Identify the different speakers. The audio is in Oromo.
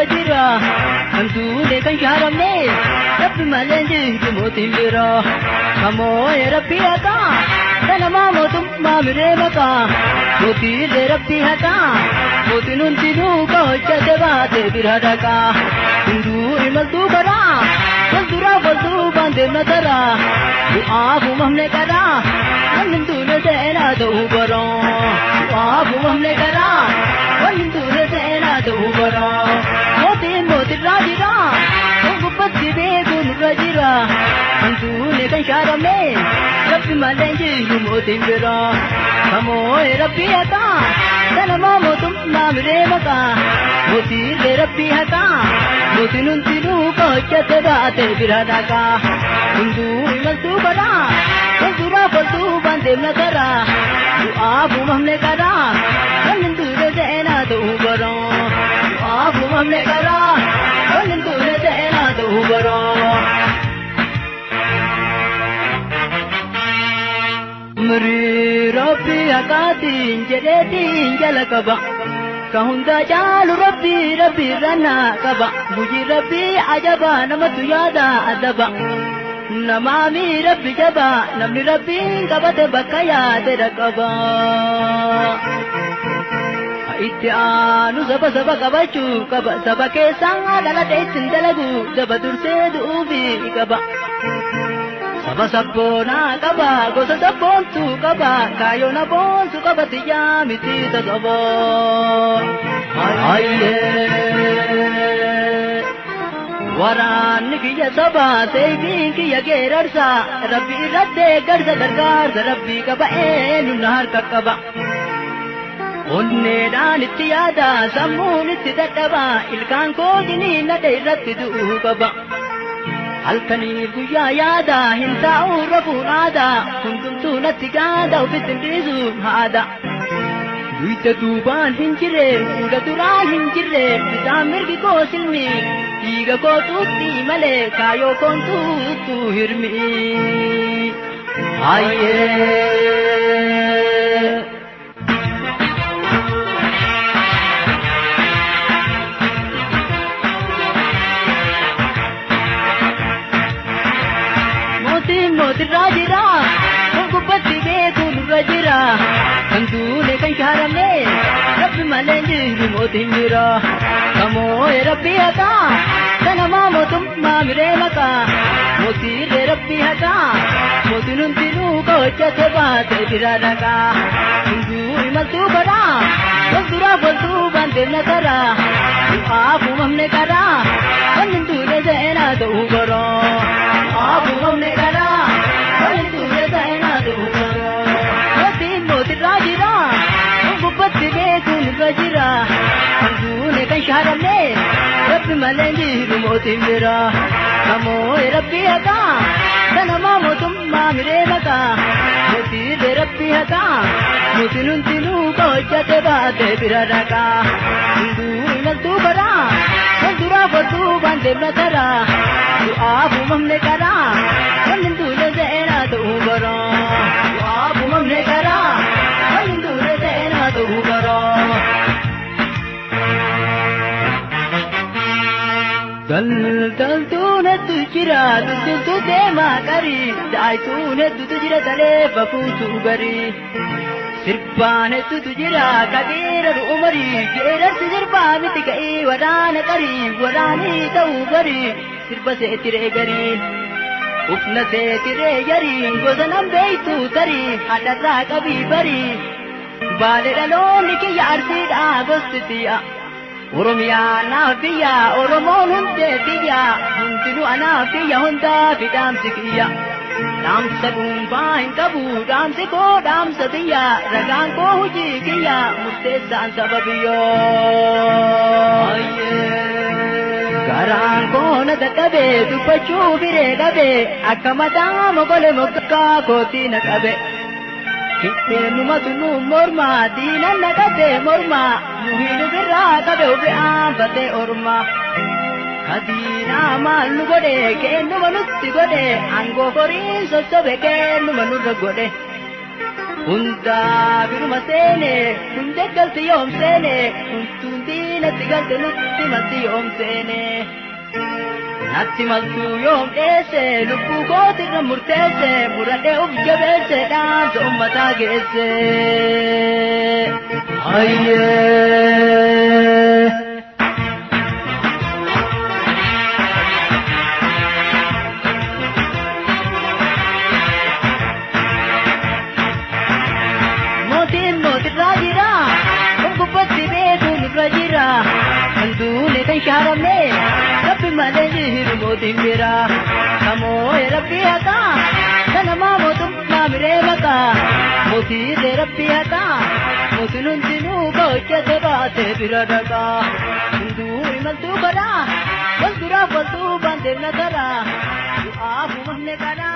Speaker 1: nurra jira. Kan duune kan shaaramne rabbi malee jiru mootiin bira. Kamoo'ee rabbi haqaa kanamaa mootummaa miree maqaa. Mootiilee rabbi haqaa mootiin hundinuu ka hojjate baate bira dhaqaa. Hunduu imaltuu karaa walduraa walduubaan deemna taraa. Du'aaf uumamne karaa namni hin duune seenaa ta'uu baraa. Du'aaf uumamne karaa wanni hin duune seenaa ta'uu baraa. Mootiin mootirraa jira kan gubbatti beeku nurra jira. Kan duune kan shaaramne rabbi malee jiru mootiin bira. Kamoo'ee rabbi haqaa kanamaa mootummaa miree maqaa. Mootiilee rabbi haqaa mootiin hundinuu ka hojjate baate bira dhaqaa. Hunduu imaltuu karaa walduraa walduubaan deemna karaa. Du'aaf uumamne karaa wanni hin duune seenaa ta'uu baraa. Du'aaf uumamne karaa wanni hin duune seenaa ta'uu baraa. Mirii rabbi haqaatiin jedheetiin jala qaba. Ka hunda caalu rabbi rabbi irra qaba. Gujii rabbi ajaba namatu yaada adaba. Namaami rabbi jaba namni rabbiin qabate bakka yaade dhaqaba. Itti aanu saba saba qabachuu qaba. Saba keessaa dhalate ittiin dalagu saba dursee du'uufi qaba. Saba sabboonaa qaba gosa sabboontuu qaba kaayyoon aboonsu qaba xiyyaa miti tasaba. Waraanni kiyya saba seetiin kiyya geerarsa rabbi irratti garsa gargaarsa rabbi qaba eenyu na harka qaba. Onneedhaan itti yaada sammuun itti dadhaba ilkaan koo jiniin irratti du'uu qaba. Halkanii guyyaa yaada hin taa'u rafuun aadaa hundumtuu natti gaada ofitti hin dhiisuun haada. Duyda duubaan hin jirre fuula duraan hin jirre bitaan mirgi koo silmi dhiiga koo tuutti malee kaayoo koon tuuttu hirmi. Hayyee. Mootiin mootirraa jira kan gubbatti beeku nurra jira. Kan duune kan shaaramne rabbi malee jiru mootiin jira. Kamoo'ee rabbi haqaa kanamaa mootummaa miree maqaa. Mootiilee rabbi haqaa mootiin hundinuu ka hojjate baate bira dhaqaa. Hunduu imaltuu karaa walduraa walduubaan deemna karaa. Du'aaf uumamne karaa wanni hin duune seenaa ta'uu baraa. Du'aaf uumamne karaa wanni hin duune seenaa ta'uu baraa. Mootiin mootirraa jira kan gubbatti beeku nurra jira. Kan duune kan shaaramne rabbi malee jiru mootiin bira. Kamoo'ee rabbi haqaa kanamaa mootummaa miree maqaa. Mootiilee rabbi haqaa mootiin hundinuu ka hojjate baate bira dhaqaa. Hunduu imaltuu karaa walduraa walduubaan deemna karaa. Du'aaf uumamne karaa wanni hin duune seenaa ta'uu baraa. Du'aaf uumamne karaa wanni hin duune seenaa ta'uu baraa. Daldaltuun hedduu jira daldaltuu deemaa qarii daayituun hedduutu jira talee bafuutu garii. Sirbaan hedduutu jira kageera umarii geerarsi sirbaa miti ka'ii waraana qarii waraanii ta'uu barii sirba seetiree garii. Ufna seetiree yarii gosa nan beeytu tarii hadharraa qabii barii. Baalee dhaloonni kiyya arsiidhaa gosti tiyya. Oromiyaa naaf biyya Oromoon hundee biyya hundinuu anaaf biyya hundaa fi dhaamsi kiyya. Dhaamsa dhuunfaa hin qabu dhaamsi koo dhaamsa biyya ragaan koo hojii kiyya murteessaan saba biyyoo. Garaan koo na dadhabe dubbachuu biree dhabe akka mataa mogolee moggaa kootii na qabe. Keenumatu nu morma diinan na qabe morma nuhi nu birraa qabe ofi aanfatee orma. Kadiinaa maal nu godhe keenuma nutti godhe aangoo horiin sossobe keenuma nurra godhe. Hundaa biruma seene hundee galti yoom seene huntuun diina. Madiinatti galte nutti malti yoom seene. Natti maltu yoom dheesse lubbuu kootirra murteesse muradhee uf jabeesse dhaamsa ummataa geesse. Hayyee. Mootiin mootirraa jira, kun gubbatti beeku nurra jira. Kan duune kan shaaramne, Rabbi malee jiru mootiin bira. Kamoo'ee Rabbi haqaa, kanamaa mootummaa miree maqaa. Mootiilee Rabbi haqaa, mootiin hundinuu hojjete baatee bira dhaqaa. Hunduu imaltuu godhaa, wal duraaf wal duubaan deemna karaa. Du'aaf uumamne karaa.